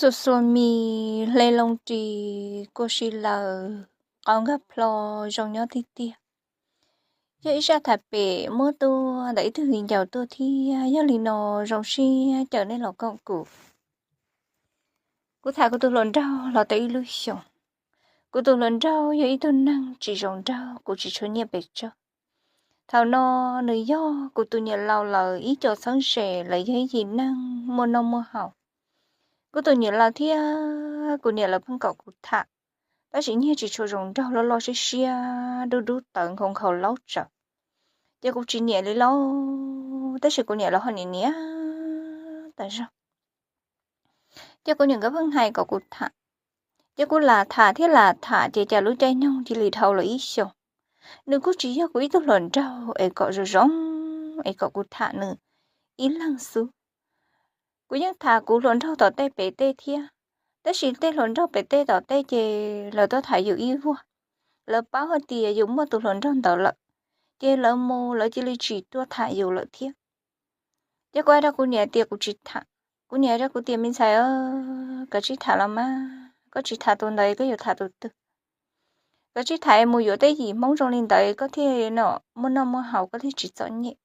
Xuas xuas mis hle loo ris kua si lawm, qau nkag plho zoo nyob tiag tiag. Yog ib zaj tham pem muab tuaj ntawm ib tug viv ncaus tuaj thiab, yog li no zoo siab caw nej los koom kuv. Kuv tham kuv tus hluas nraug los tau ib lub xyoos. Kuv tus hluas nraug yog ib tug neeg tsis zoo nraug, kuv tsis tshua nyiam pes tsawg. Thaum no nws yog kuv tus niam laus lawv ib co txheeb ze, lawv yog ib yim neeg muaj noj muaj haus. Kuv tus niam laus thiab kuv niam lawv pheej kom kuv tham, tab sis nyiag tsis tshua zoo nraug, loj loj siab siab, dub dub tawv, nkhaus nkhaus laub tsawv. Ces kuv tsis nyiam li lauj, tab sis kuv niam lawv ho niam niam tas zog. Ces kuv niam nkawd pheej hais kom kuv tham, ces kuv lam tham thiab lam tham, ces cas lub caij nyoog cia li dhau los ib xyoos. Nws kuj tsis yog kuv ib tug hluas nraug es kom zoo zoo, es kom kuv tham nws ib leeg xwb. Kuv yeej tham kuv hluas nraug tom tej pem tej thiab, tab sis tej hluas nraug pem tej tom tej ces lawv tuaj tham yus ib vuag, lawv paub hais tias yus muaj tus hluas nraug ntawd lawm, ces lawv mus lawv cia li tsis tuaj tham yus lawm thiab. Ces kuv hais rau kuv niam tias kuv tsis tham. Kuv niam hais rau kuv tias, me ntxhais, koj tsis tham los mas, koj tsis tham tus ntawd koj yuav tham tus twg? Koj tsis tham es mus yuav tej yim Hmoob zoo li ntawd koj thiaj no muaj noj muaj haus, koj thiaj tsis txom nyem.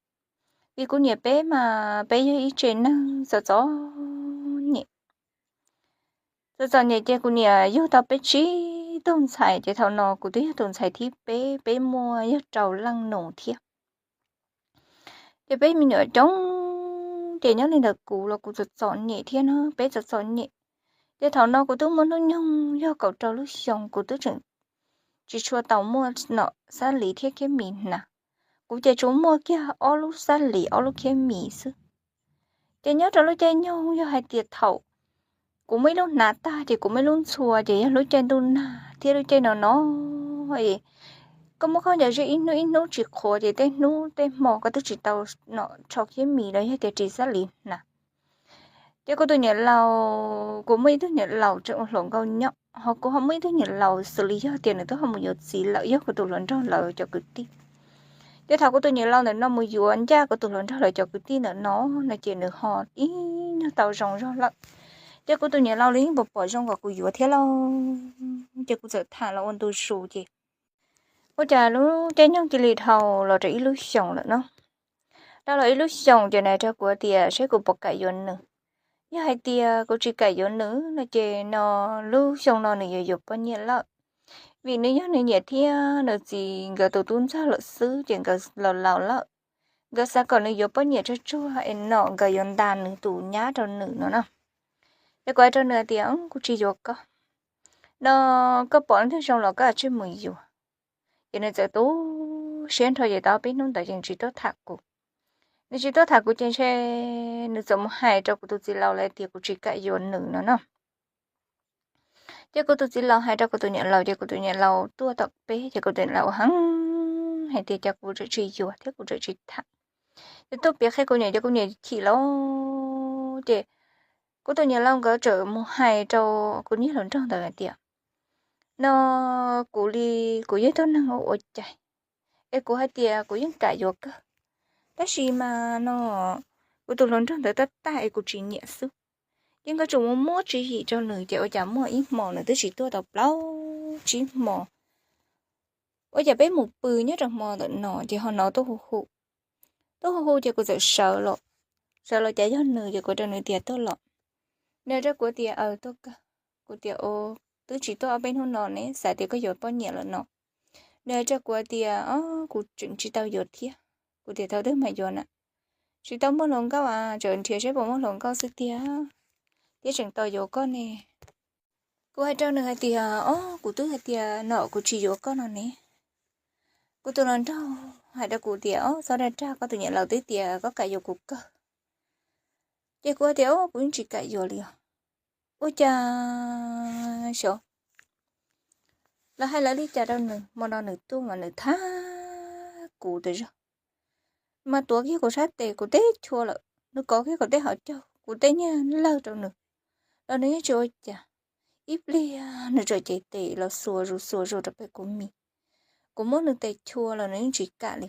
Vim kuv niam peb mas peb yog ib tsev neeg txom txom nyem. Txom txom nyem ces kuv niam yug tau peb tsib tug ntxhais, ces thaum no kuv twb yog tus ntxhais thib peb, peb muaj yog rau leej nus thiab. Ces peb me nyuam coob, ces nyob li ntawd kuv los kuv txom txom nyem thiab no, peb txom txom nyem. Ces thaum no kuv twb muaj hnub nyoog yog kaum rau lub xyoo, kuv twb tseem tsis tshua tau muaj nom xab lis thiab khiab mis hnav. Kuv ces tsuas muaj kiag ob lub xab lis ob lub khiab mis xwb. Ces nyob rau lub caij nyoog yog hais tias thaum kuv muaj ib lub hnav tag ces kuv muaj ib lub ntxhua, ces yog lub caij ntuj nag thiab lub caij no no, koj muab khaub ncaws zeb ib hnub ib hnub tsis qhuav ces tej hnub tej hmo koj twb tsis tau nom tsho khiab mis los yog tias ris xab lis hnav. Ces kuv tus niam laus, kuv muaj ib tug niam laus tseem ua hluas nkauj nyob, ho kuv ho muaj ib tug niam laus xws li yog tias nws twb ho mus yuav txiv lawm, yog kuv tus hluas nraug lawv cov kwv tij. Ces thaum kuv tus niam laus ntawm no mus yuav ncaj kuv tus hluas nraug lawv cov kwv tij ntawm no, no ces nws ho ib nyuag tau zoo zog lawm. Ces kuv tus niam laus los yeej pom pom zoo kom kuv yuav thiab lauj. Ces kuv txawm tham los ua ntu zus ces ua cas lub caij nyoog cia li dhau los rau ib lub xyoos lawm no. Dhau los ib lub xyoos ces nws hais rau kuv tias saib kuv puas kam yuav nws. Yog hais tias kuv tsis kam yuav nws no ces no lub xyoo no nws yuav yuav poj niam lawm. Vim nws yog nws niam thiab nws txiv nkawd tus tub ntxawg lawm xwb ces nkawd laus laus lawm. Nkawd xav kom nws yuav poj niam tsuag tsuag es nom nkawd yuav ntas nws tus nyab rau nws no na. Ces kuv hais rau nws tias kuv tsis yuav koj, no koj pom leej twg zoo los koj tsij mus yuav. Ces nws txawm tu siab nrho ces tau peb hnub ntawd ces nws tsis tuaj tham kuv. Nws tsis tuaj tham kuv ces ntshe nws txawm mus hais rau kuv tus txiv laus lawv tias kuv tsis kam yuav nws no no. Ces kuv tus txiv laus hais rau kuv tus niam laus ces kuv tus niam laus tuaj tom peb ces kuv tus niam laus ua heev hais tias cas kuv tseem tsis yuav thiab kuv tseem tsis tham. Ces tuaj piav qhia kuv niam ces kuv niam chim lawm ces kuv tus niam laus nkawd txawm mus hais rau kuv niag hluas nraug ntawd hais tias no kuv li, kuv yog ib tug neeg ua ua cai es kuv hais tias kuv yeej kam yuav kawg, tab sis mas no kuv tus hluas nraug ntawd tab tag es kuv tsis nyiam xwb. Ces nkawd tseem mus muab tswv yim rau nws ces ua cas muaj ib hmo nws twb tsis tuaj tau plaub tsib hmo, ua cas peb mus pw nyob rau hmo ntawm no ces ho hnov tuaj hu hu. Tuaj hu hu ces kuv txawm sawv los, sawv los cas yog nws ces kuv rau nws tias tuaj los. Nws rau kuv tias aws tuaj kawg. Kuv tias twb tsis tuaj ob peb hnub no ne, xav tias koj yuav poj niam lawm no. Nws rau kuv tias o, kuv tseem tsis tau yuav thiab. Kuv tias thaum twg mam yuav na? Tsis tau muaj hluas nkauj a, tseem nrhiav saib puas muaj hluas nkauj xwb tiag, thiab tseem tos yuav koj ne. Kuv hais rau nws hais tias o, kuv twb hais tias no kuv tsis yuav koj no ne. Kuv tus hluas nraug hais rau kuv tias o, txhob rag rag, koj tus niam laus twb tias koj kam yuav kuv kawg. Ces kuv hais tias o, kuv yeej tsis kam yuav li os. Ua cas xyov lawv hais lawv li cas rau nws, hmo no nws tuaj mas nws thab kuv tas zog, mas tuav kiag kuv sab tes, kuv teb chua lawm, nws kov kiag kuv tej hauv caug, kuv tej nyiag lawg rau nws los nws yeej tsis ua cas. Ib pliag nws txawm cev tes los xuas zus xuas zus rau pem kuv mis. Kuv muab nws tes chua los nws yeej tsis kam li.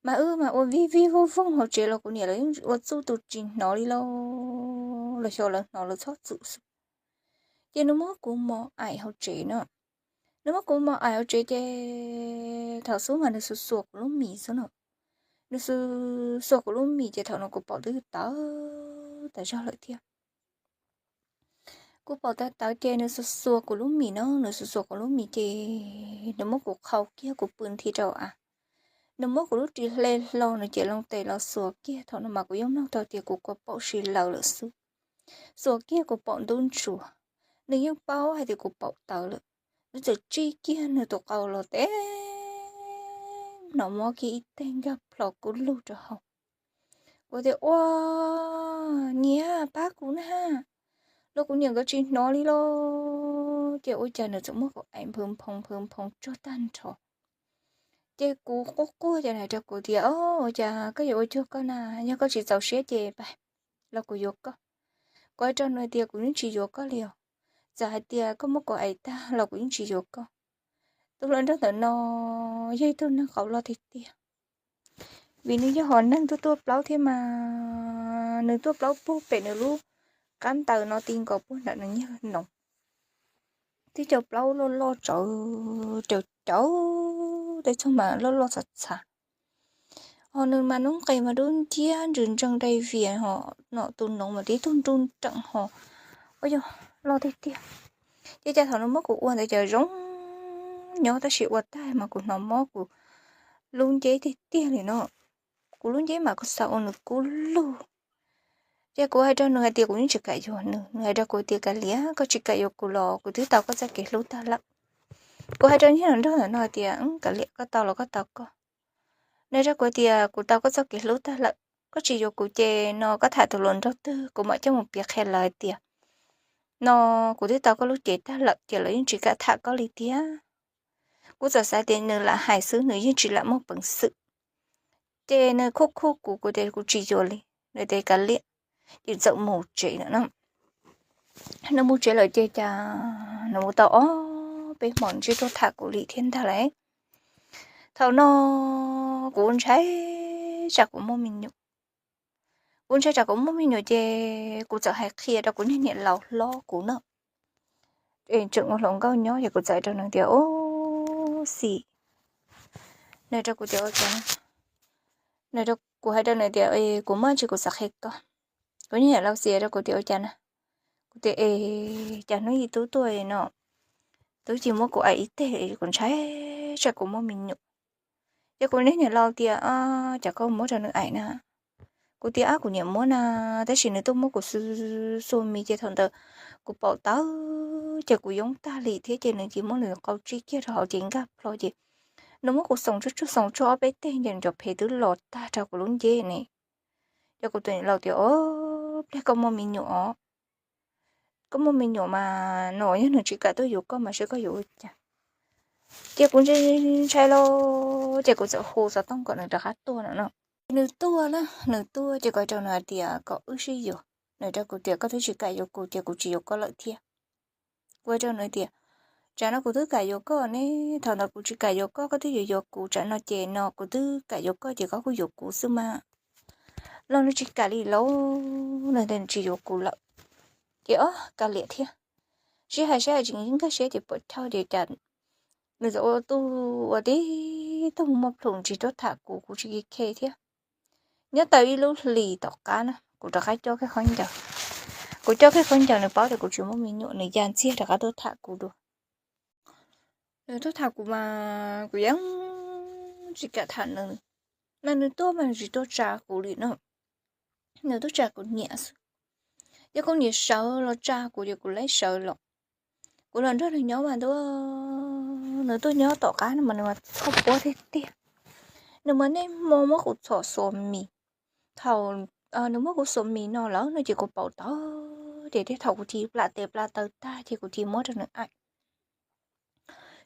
Mas wb mas ua vij vij voog voog hauv tsev los kuv niam lawv yeej ua txuj tus tsis hnov li lauj, los xyov lawv hnov lawv txhob txwm xwb. Ces nws muab kuv mos aim hauv tsev no. Nws muab kuv mos aim hauv tsev ces thaum xub mas nws xuas xuas kuv lub mis xwb no. Nws xuas xuas kuv lub mis ces thaum no kuv paum twb tawv tawv zog lawm thiab. Kuv paum tawv tawv ces nws xuas xuas kuv lub mis no, nws xuas xuas kuv lub mis ces nws muab kuv qhau kiag kuv pw nthi rau av. Nws muab kuv lub ris hle hlo nws ces loo tes los xuas kiag, thaum no mas kuv yeej mloog tau tias kuv kua paum si lawv lawm xwb. Xuas kiag kuv paum ntub ntsuav, nws yeej paub hais tias kuv paum tawv lawm. Nws txawm tsij kiag nws tus qau los tes hnov mob kiag ib teg nkag plho kub lug rau hauv. Kuv tias, Ua niam, pab kuv na. Los kuv niam nkawd tsis hnov li los. Ces ua cas nws txawm muab kuv aim nphwv nphoo nphwv nphoo tsuag tag nrho. Ces kuv quaj quaj ces nws hais rau kuv tias, Ua cas koj yuav ua cuag koj na, yog koj tsis txaus siab ces pab los kuv yuav koj. Kuv hais rau nws tias, Kuv yeej tsis yuav koj li os. Txawm hais tias koj muab kuv aim tag los kuv yeej tsis yuav koj. Tus hluas nraug ntawm no yog ib tug neeg qau loj tiag tiag, vim nws yog hom neeg tuaj tuaj plaub thiab mas, nws tuaj plaub puag pem nws lub qab ntaws no ti nkaus puag nram nws niag noov. Tib co plaub loj loj tsawv, cawv cawv, tej txog mas loj loj txhav txhav. Ho nws mas noob qes mas dub nciab ntsws ntsees dai vias ho, no tus noov mas tib tug nruj nreem ho, ua yog loj tiag tiag. Ces cas thaum nws muab kuv ua ntawd cas zoo nyob, tab sis ua tag mas kuv hnov mob kuv lub nceb tiag tiag li no. Kuv lub nceb mas kuv xav ua nws kub lug. Ces kuv hais rau nws hais tias kuv yeej tsis kam yuav nws. Nws hais rau kuv tias, Kav liam, koj tsis kam yuav kuv los kuv twb tau koj txoj kev hlub tag lawm. Kuv hais rau niag hluas nraug ntawm no hais tias, Kav liam, koj tau los koj tau koj. Nws hais rau kuv tias, Kuv tau koj txoj kev hlub tag lawm, koj tsis yuav kuv ces no koj tham tus hluas nraug twg kuv mam coj mus piav qhia lawv hais tias no kuv twb tau koj lub cev tag lawm ces lawv yeej tsis kam tham koj li tiag. Kuv txawm xav tias nws lam hais xwb, nws yeej tsis lam muaj peev xwm. Ces nws khuj khuj kuv, kuv tias kuv tsis yuav li. Nws tias, Kav liam, ces txawm mus tsev lawm no. Nws mus tsev lawm ces cas nws mus tau ob peb hmo nws tsis tuaj tham kuv li thiab ntag lauj. Thaum no kuv ntshai tsam kuv muaj me nyuam. Kuv ntshai tsam kuv muaj me nyuam ces kuv txawm hais qhia rau kuv niag niam laus hlob kuv no, es tseem ua hluas nkauj nyob, ces kuv txawm hais rau nws tias, Ub, xis. Nws rau kuv tias, Ua cas? Nws rau kuv hais rau nws tias, Kuv muaj tsis kuv xav qhia koj. Kuv niag niam laus xis rau kuv tias, Ua cas na? Kuv tias, Es cas hnub ib tub tuaj no, tub cia muab kuv aim ib teg, kuv ntshai tsam kuv muaj me nyuam. Ces kuv niag niam laus tias, Cas koj muab rau nws aim na? Kuv tias, Ab, kuv niam muab na, tab sis nws tuaj muab kuv xuas mis ces thaum ntawd kuv paum tawv ces kuv yoob tag li thiab ces nws cia muab nws qau tsij kiag rau hauv ces nkag plho ces nws muab kuv xoom tsuag tsuag xoom tsuag ob peb teg ces nws cov phev twb los tag rau kuv lub nceb ne. Ces kuv tus niam laus tias, Ob, pliag koj muaj me nyuam os. Koj muaj me nyuam mas no yog nws tsis kam tuaj yuav koj mas seb koj yuav ua cas. Ces kuv ntshai ntshai lauj, ces kuv txawm hu xov tooj kom nws rov qab tuaj no no. Nws tuaj na, nws tuaj ces kuv hais rau nws hais tias kom wb sib yuav. Nws rau kuv tias, Koj twb tsis kam yuav kuv ces kuv tsis yuav koj lawm thiab. Kuv hais rau nws tias, Tsam no kuv twb kam yuav koj ne, thaum ntawd kuv tsis kam yuav koj, koj twb yuav yuav kuv, tsam no ces no kuv twb kam yuav koj ces koj kuj yuav kuv xwb mas. Los nws tsis kam li lauj, nws tias nws tsis yuav kuv lawm. Ces ob, kav liam thiab. Sib hais sib hais tsis nkag siab ces puas chawj ces cas nws txawm ua tuj ua tib tug muaj plhus tsis tuaj tham kuv, kuv tsis khe thiab. Nyob tau ib lub hlis tom qab na kuv rov qab coj kiag khaub ncaws. Kuv coj kiag khaub ncaws, nws paub tias kuv tsis muaj me nyuam, nws ya ntxiag rov qab tuaj tham kuv dua. Nws tuaj tham kuv mas kuv yeej tsis kam tham nws, mas nws tuaj mas nws tsis tuaj tsa kuv li no, nws tuaj tsa kuv niam xwb. Yog kuv niam sawv los tsa kuv ces kuv laib sawv los. Kuv los nrog nws nyob mas ntuj, nws tuaj nyob tom qab no mas nws mas txhob puab tiag tiag. Nws mas niaj hmo muab kuv txhom xuas mis. Thaum nws muab kuv xuas mis no lawm no ces kuv paum tawv ces thiab, thaum kuv tig plam tes plam taw tag ces kuv tig muab rau nws aim.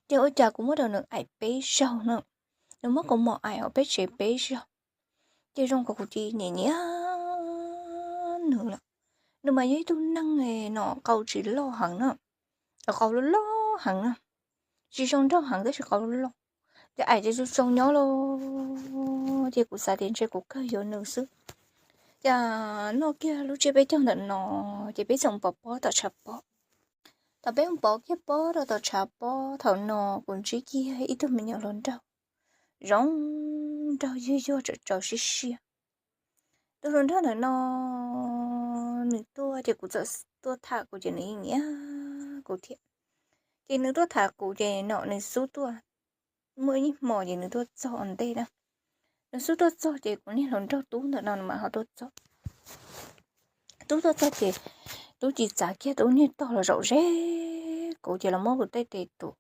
Ces ua cas kuv muab rau nws aim peb zaug na, nws muab kuv mos aim hauv peb tsev peb zaug. Ces zoo kuv tig nyiam nyiam nws lawm. Nws mas yog ib tug neeg no qau tsis loj heev na, qau loj loj heev na, tsis zoo nraug heev tab sis qau loj. Ces aim ces zoo zoo nyob los, ces kuv xav tias ntshe kuv kawg yuav nws xwb. Ces noj kiag lub tsiab peb caug ntawm no, ces peb txawm pov pob tom tshav pob. Thaum peb mus pov kiag pob rau tom tshav pob thaum no kuv ntsib kiag ib tug me nyuam hluas nraug zoo nraug yuag yuag tsawm tsaus siab siab. Tus hluas nraug ntawm no nws tuaj ces kuv txawm tuaj tham kuv ces nws yeej nyiam kuv thiab. Ces nws tuaj tham kuv ces no nws xub tuaj, muaj ib hmo ces nws tuaj txog ua ntej na. Nws xub tuaj txog ces kuv niag hluas nraug tub ntawm no nws mam ho tuaj txog. Tub tuaj txog ces tub cia li txav kiag tub niag tog los zaum ze kuv ces los muab kuv tej tes tuav.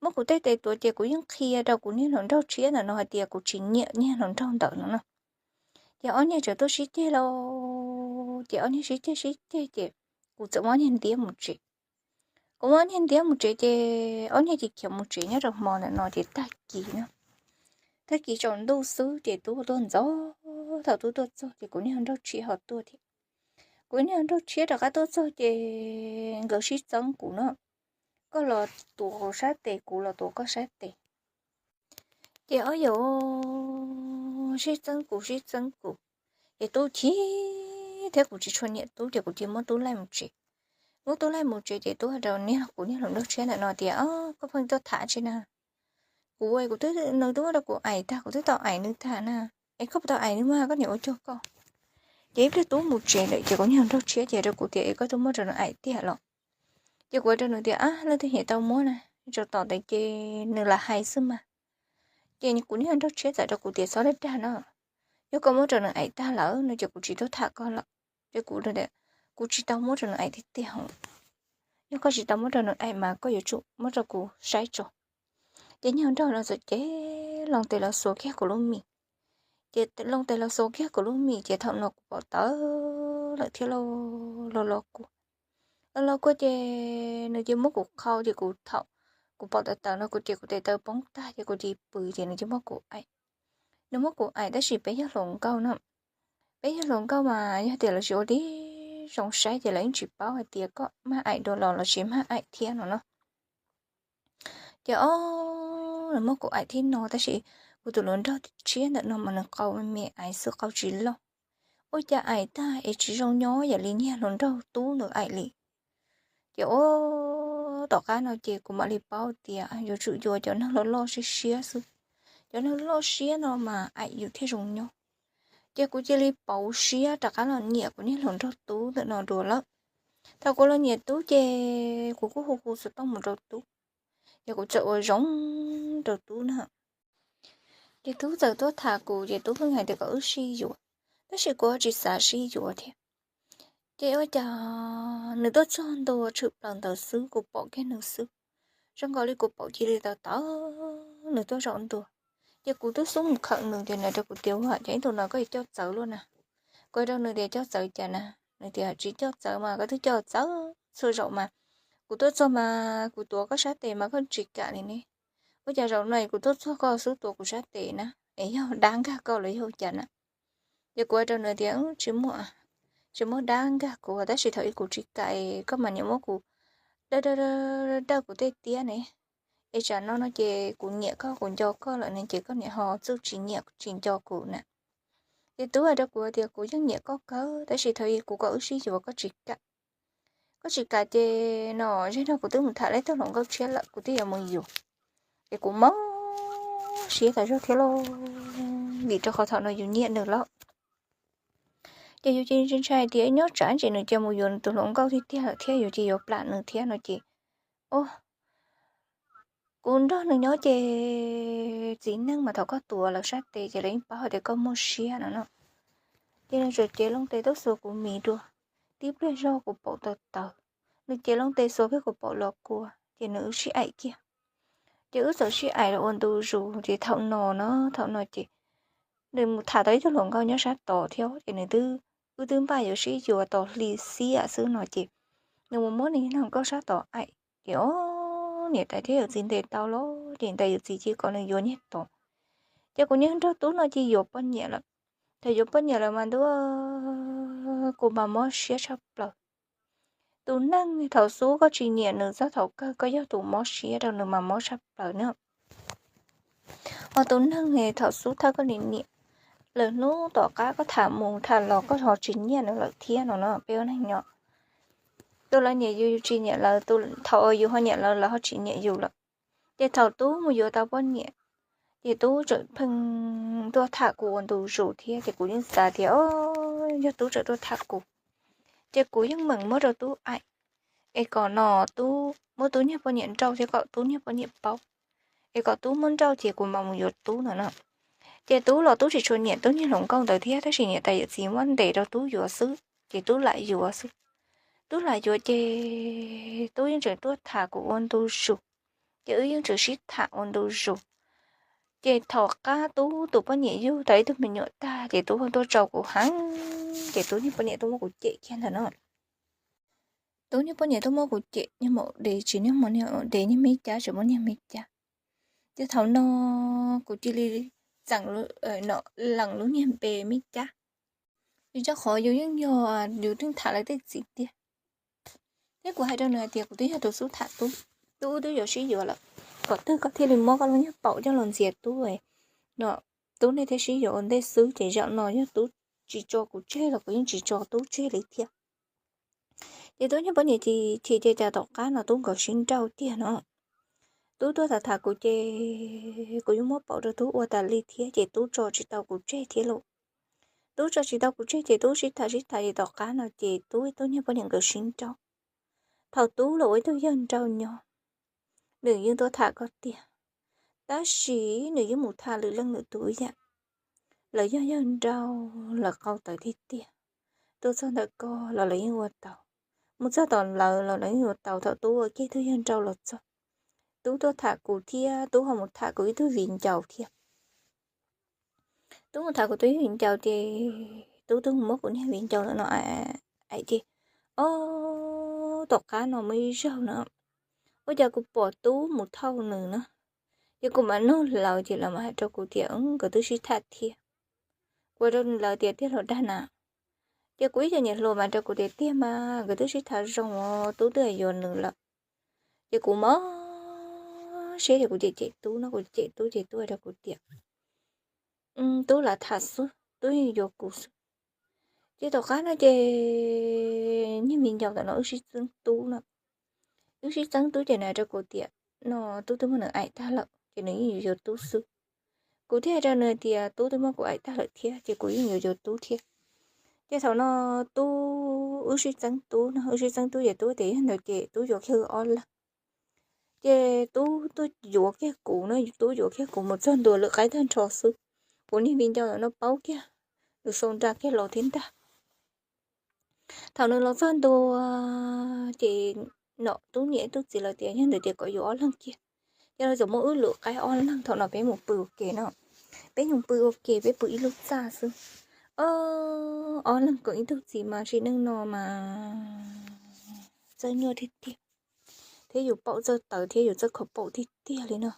Muab kuv tej tes tuav ces kuv yeej qhia rau kuv niag hluas nraug tshiab ntawm no hais tias kuv tsis nyiam niag hluas nraug ntawm no no. Ces ob niag txawm tuaj sib ceg lauj, ces ob niag sib ceg sib ceg ces kuv txawm muab ob niag ntiab mus tsev. Kuv muab ob niag ntiab mus tsev ces ob niag cia li khiav mus tsev nyob rau hmo ntawm no ces tag kis na. Tag kis tsaus ntuj xwb ces tub tuaj ntxov, thaum tub tuaj txog ces kuv niag hluas nraug tshiab ho tuaj thiab. Kuv niag hluas nraug tshiab rov qab tuaj txog ces nkawd sib txeeb kuv no, koj los tuav kuv sab tes kuv los tuav koj sab tes. Ces ob yam sib txeeb kuv sib txeeb kuv, ces tub chim thiab kuv tsis tshua nyiam tub ces kuv cia li muab tub laij mus tsev. Muab tub laij mus tsev ces tub hais rau niag kuv niag hluas nraug tshiab ntawm no tias, Ob, koj pheej tuaj tham tsi na? Kuv, kuv twb, nws twb muab rau kuv aim tag, kuv twb tau aim nws tag na. Es koj puas tau aim nws mas koj niam ua cuag koj? Ces ib pliag tub mus tsev lawm ces kuv niag hluas nraug tshiab ces rau kuv tias, Es koj twb muab rau nws aim tiag los? Ces kuv hais rau nws tias, Ab, leej twg nyiam tau muab na, tso tom ntawd ces nws lam hais xwb mas. Ces kuv niag hluas nraug tshiab txawm rau kuv tias, Txhob dag dag no, yog koj muab rau nws aim tag lawm no ces kuv tsis tuaj tham koj lawm. Ces kuv, kuv tsis tau muab rau nws aim tiag tiag. Yog koj tsis tau muab rau nws aim mas koj yuav tsum muab rau kuv saib tso. Ces niag hluas nraug no txawm cev loo tes los xuas kiag kuv lub mis. Ces loo tes los xuas kiag kuv lub mis ces thaum no kuv paum tawv lawm thiab los los kua. Los los kua ces nws cia li muab kuv qhau ces kuv thaum kuv paum tawv tawv no kuv ces kuv tes taw poob tag ces kuv cia li pw ces nws cia li muab kuv aim. Nws muab kuv aim tab sis peb yog hluas nkauj no. Peb yog hluas nkauj mas yog tias lawv tsis ua tib zoo saib ces lawv yeej tsis paub hais tias koj mag aim dua los lawv tsis mag aim thiab no no. Ces ob, nws muab kuv aim thiab no tab sis kuv tus hluas nraug tshiab ntawm no mas nws qau me me aiv xwb qau tsis loj. Ua cas aim tag es tsis zoo nyob yam li niag hluas nraug tub ntawd aim li. Ces ob, tom qab no ces kuv mam li paub tias yuav tsum yuav cov neeg loj loj siab siab xwb. Cov neeg loj siab no mas aim yus thiaj zoo nyob. Ces kuv cia li pauv siab rov qab los nyiam kuv niag hluas nraug tub ntawm no dua lawm. Thaum kuv los nyiam tub ces kuv kuj hu hu xov tooj mus rau tub, ces kuv txawm ua zoo rau tub na. Ces tub txawm tuaj tham kuv ces tub pheej hais tias kom wb sib yuav, tab sis kuv tsis xav sib yuav thiab. Ces ua cas nws tuaj txog ntua tshwm plaws ntawd xwb kuv pom kiag nws xwb, zoo nkaus li kuv paum cia li tawv tawv nws tuaj zaum ntua. Ces kuv twb xub mus khawm nws ces nws rau kuv tias, Ua cas ib tug no koj yuav coj txawv luaj na? Kuv hais rau nws tias, Coj txawv cas na? Nws tias, Tsis coj txawv mas koj twb coj txawv txhua zaus mas, kuv tuaj txog mas kuv tuav koj sab tes mas koj tsis kam li ne. Ua cas zaum no kuv tuaj txog koj xub tuav kuv sab tes na, es yog dab nkag koj los yog ua cas na? Ces kuv hais rau nws tias, Tsis muaj, tsis muaj dab nkag kuv tab sis thaum ub kuv tsis kam es koj mas niam muab kuv dawj dawj kuv tej tiab ne, es tsam no no ces kuv nyiam koj kuv nco koj lawm ne ces koj niam ho txuj tsis nyiam tsis nco kuv na. Ces tub hais rau kuv tias, Kuv yeej nyiam koj kawg tab sis thaum ub kuv kom wb sib yuav koj tsis kam. Koj tsis kam ces no, zej no kuv twb mus tham tau ib tug hluas nkauj tshiab lawm kuv twb yuav mus yuav. Ces kuv mob siab tas zog thiab lauj, vim rau qhov thaum no yus nyiam nws lawm. Ces yus cia li ntshai ntshai tias nyob tsam ces nws cia li mus yuav nws tus hluas nkauj tiag tiag lawm thiab yus cia li yuav plam nws thiab no ces, o, kuv nrog nws nyob ces txiv neej mas thaum koj tuav lawv sab tes ces lawv yeej paub hais tias koj muaj siab no no. Ces nws txawm cev loo tes tuaj xuas kuv mis dua, tib pliag zog kuv paum tawv tawv, nws cev loo tes xuas kiag kuv paum los kua ces nws wb sib aim kiag. Ces wb txawm sib aim los ua ntu zus ces thaum no no, thaum no ces nws mus tham tau ib tug hluas nkauj nyob sab tod thiab ces nws twb, wb twb npaj yuav sib yuav tau hli xiab xwb no ces nws mus muab nws hluas nkauj sab tod aim ces, o, niam tais thiab yawm txiv ntes tau los ces niam tais yawm txiv cia li kom nws yuav niag tod. Ces kuv niag nraug tub no cia li yuav poj niam lawm. Thaum yuav poj niam lawm mas ntuj, kuv mas mob siab tshaj plaws. Tus neeg thaum xub koj tsis nyiam nws txog thaum kawg koj yog tus mob siab rau nws mas mob tshaj plaws na. Ho tus neeg thaum xub thawj koj nim niam, lwm hnub tom qab koj tham mus tham los koj ho tsis nyiam nws lawm thiab no no peb ua neeg nyob. tus lawv nyiam yus, yus tsis nyiam lawv, thaum uas yus ho nyiam lawv, lawv ho tsis nyiam yus lawm. Ces thaum Tub mus yuav tau poj niam, ces Tub tseem pheej tuaj tham kuv ua ntu zus thiab, ces kuv yeej xav tias, o, yog Tub tseem tuaj tham kuv, ces kuv yeej meem muab rau Tub aim, es kom no Tub muab Tub niag poj niam nrauj thiab kom Tub niag poj niam paub, es kom Tub muab nrauj ces kuv mam mus yuav Tub no na. Ces Tub los Tub tsis tshua nyiam Tub niag hluas nkauj ntawd thiab, tab sis niam tais yawm txiv muab ntes rau Tub yuav xwb, ces Tub lam yuav xwb. Tub lam yuav ces Tub yeej tseem tuaj tham kuv ua ntu zus, ces wb yeej tseem sib tham ua ntu zus. Ces thaum qab Tub tus poj niam yug tau ib tug me nyuam tag, ces Tub ho tuaj tso kuv heev, ces Tub niag poj niam tuaj muab kuv cem kiag ntawm no. Tub niag poj niam tuaj muab kuv cem niag maum dev, tsis niag maum dev, niag me cab, tsis muaj niag me cab. Ces thaum no kuv cia li txeem, lees lub niag npe me cab, vim rau qhov yus yeej yog yus yeej tham lawv tej txiv tiag. Thiab kuv hais rau nws hais tias kuv twb yog tus xub tham Tub, Tub wb twb yuav sib yuav lawm, qhov twg koj thiaj li muab koj lub niag paum coj los ntxias Tub no, Tub nej thiaj sib yuav ua ntej xwb, ces zaum no yog Tub tsis tso kuv tseg los kuv yeej tsis tso Tub tseg li thiab. Ces Tub niag poj niam chim chim ces cas tom qab no Tub nkawd sib nrauj tiag no. Tub tuaj tham tham kuv ces kuv yeej muab paum rau Tub ua tas li thiab, ces Tub tso tsis tau kuv tseg thiab lauj. Tub tso tsis tau kuv tseg ces Tub sib tham sib tham ces tom qab no ces Tub, Tub niag poj niam nkawd sib nrauj. Thaum Tub los ua ib tug yawg nrauj nyob, nws yeej tuaj tham koj tiag, tab sis nws yeej mus tham lwm leej lwm tus ib yam. Lawv yog yawg nrauj, lawv qau tawv tiag tiag, tuaj txog ntawm koj los lawv yeej ua tau, mus txog tom lawv los lawv yeej ua tau. Thaum Tub ua kiag ib tug yawg nrauj los txog, Tub tuaj tham kuv thiab Tub ho mus tham kuv ib tug viv ncaus thiab. Tub mus tham kuv tus viv ncaus ces Tub twb mus muab kuv niag viv ncaus ntawm no aim ces, o, tom qab no muaj ib zaug na, ua cas kuv pom Tub mus thauj nws na, ces kuv mam nug lawv ces lawv mam hais rau kuv tias nkawd twb sib tham thiab. Kuv hais rau lawv tias tiag los dag na, ces kuv ib co niam hluas mas rau kuv tias tiag mas nkawd twb sib tham zoo os, Tub twb yuav nws lawm. Ces kuv mob siab ces kuv cem cem Tub no, kuv cem Tub ces Tub hais rau kuv tias Tub lam tham xwb, Tub yeej yuav kuv xwb. Ces tom qab no ces niag viv ncaus ntawm no wb sib txeeb Tub no, wb sib txeeb Tub ces nws hais rau kuv tias no Tub twb muab nws aim tag lawm ces nws yeej yuav yuav Tub xwb. Kuv thiaj hais rau nws tias Tub twb muab kuv aim tag lawm thiab ces kuv yeej yuav yuav Tub thiab. Ces thaum no Tub, wb sib txeeb Tub no, wb sib txeeb Tub ces Tub tias yog ntawd ces Tub yuav kiag wb ob leeg. Ces Tub tuaj yuav kiag kuv no, Tub yuav kiag kuv mus txog ntua lwm qaib tag nrho xwb. Kuv niag viv ncaus ntawm no paub kiag, nws sau nra kiag los thiab ntag. Thaum nws los txog ntua ces no Tub niam Tub txiv lawv tias yog ntawd ces kom yuav ob leeg kiag. Ces lawv txawm muab wb lwm qaib ob leeg, thaum no peb mus pw ua ke no, peb mus pw ua ke, peb pw ib lub txaj xwb. O, ob leeg koom ib tug txiv mas sim neej no mas txawj nyuaj tiag tiag, thiab yus paum txawj tawv thiab yus txawj kho paum tiag tiag li no.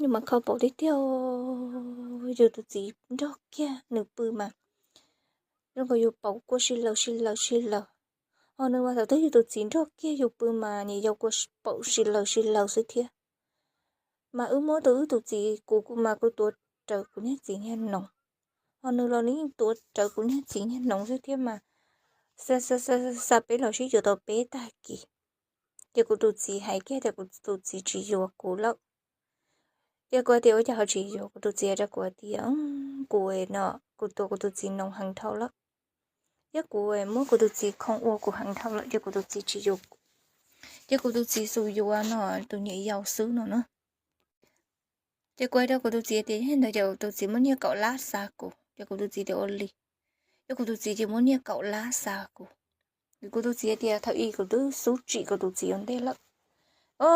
Yus mas kho paum tiag tiag, yus tus txiv nrog kiag nws pw mas zoo nkaus yus paum kua si laws si laws si laws. Ho nws mas thaum twg yus tus txiv nrog kiag yus pw mas niam yau kua paum si laws si laws xwb thiab. Mas wb muab tus, wb tus txiv, kuv mas kuv tuav rawv kuv niag txiv niag noog, ho nws los nws yeej tuav rawv kuv niag txiv niag noog xwb thiab mas xa peb los sib yuav tau peb tag kis. Ces kuv tus txiv hais kiag tias kuv tus txiv tsis yuav kuv lawm. Ces kuv tias ua cas ho tsis yuav, kuv tus txiv hais rau kuv tias kuv no, kuv tuav kuv tus txiv noog heev dhau lawm, thiab kuv muab kuv tus txiv khoo ua kuv heev dhau lawm ces kuv tus txiv tsis yuav kuv. Ces kuv tus txiv xum yuav no tus niam yau xwb no na. Ces kuv hais rau kuv tus txiv tias yog li ntawd ces kuv tus txiv muab niag kaum lab xa kuv, ces kuv tus txiv tias ua li. Ces kuv tus txiv ces muab niag kaum lab xa kuv. Kuv tus txiv tias thaum ub kuv twb xub tsim kuv tus txiv ua ntej lawm. O,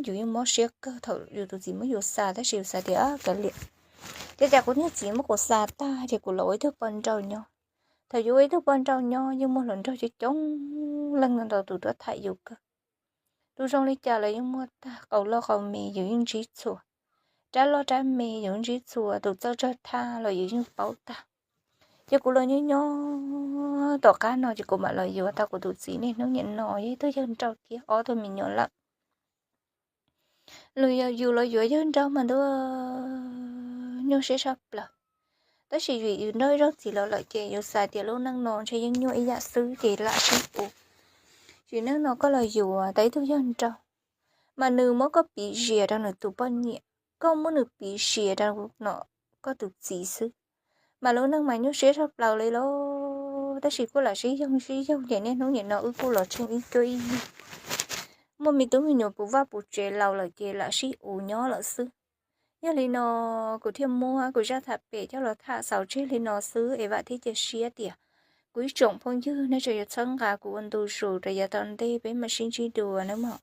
yus yeej mob siab kawg thaum yus tus txiv muab yus xa, tab sis yus xav tias kav liam, ces cas kuv niag txiv muab kuv xa tag ces kuv los ua ib tug poj nrauj nyob. Thaum yus ua ib tug poj nrauj nyob yeej muaj hluas nraug coob coob leej ntau tus tuaj tham yus kawg. Tus zoo li cas los yeej muaj tag, qau loj qau me yus yeej ntsib txhua, rab loj rab me yus yeej ntsib txhua, tus txawj tsawg thaj los yus yeej paub tag. Ces kuv los nyob nyob tom qab no ces kuv mam los yuav tau kuv tus txiv niaj hnub niaj no, yog ib tug yawg nrauj thiab ob tug me nyuam lawm. Los yus los yuav yawg nrauj mas ntuj nyuaj siab tshaj plaws. Tab sis vim yus nrauj ib zaug txiv los lawm ces yus xav tias lub neej no ntshe yeej nyuaj ib yam xwb ces lam sib ua. Tsis neej no koj los yuav tau ib tug yawg nraug, mas nws muab koj piv zias rau nws tus poj niam, koj muab nws piv zias rau no koj tus txiv xwb. Mas lub neej mas nyuaj siab tshaj plaws li los, tab sis kuj lam sib yoog sib yoog ces niaj hnub nim no wb kuj los tsheej ib cuab ib yig. Muaj me tub me nyuam puv vaj puv tsev laus lawm ces lam sib uv nyob lawm xwb. Yog li no, kuv thiaj muab kuv zaj tham pem coj los tham xaus tseg li no xwb es vam thiab cia siab tias kuv ib tsoom phooj ywg nej tseem yuav txhawb nqa kuv ua ntu zus rau yav tom ntej peb mam sib ntsib dua nawb mog.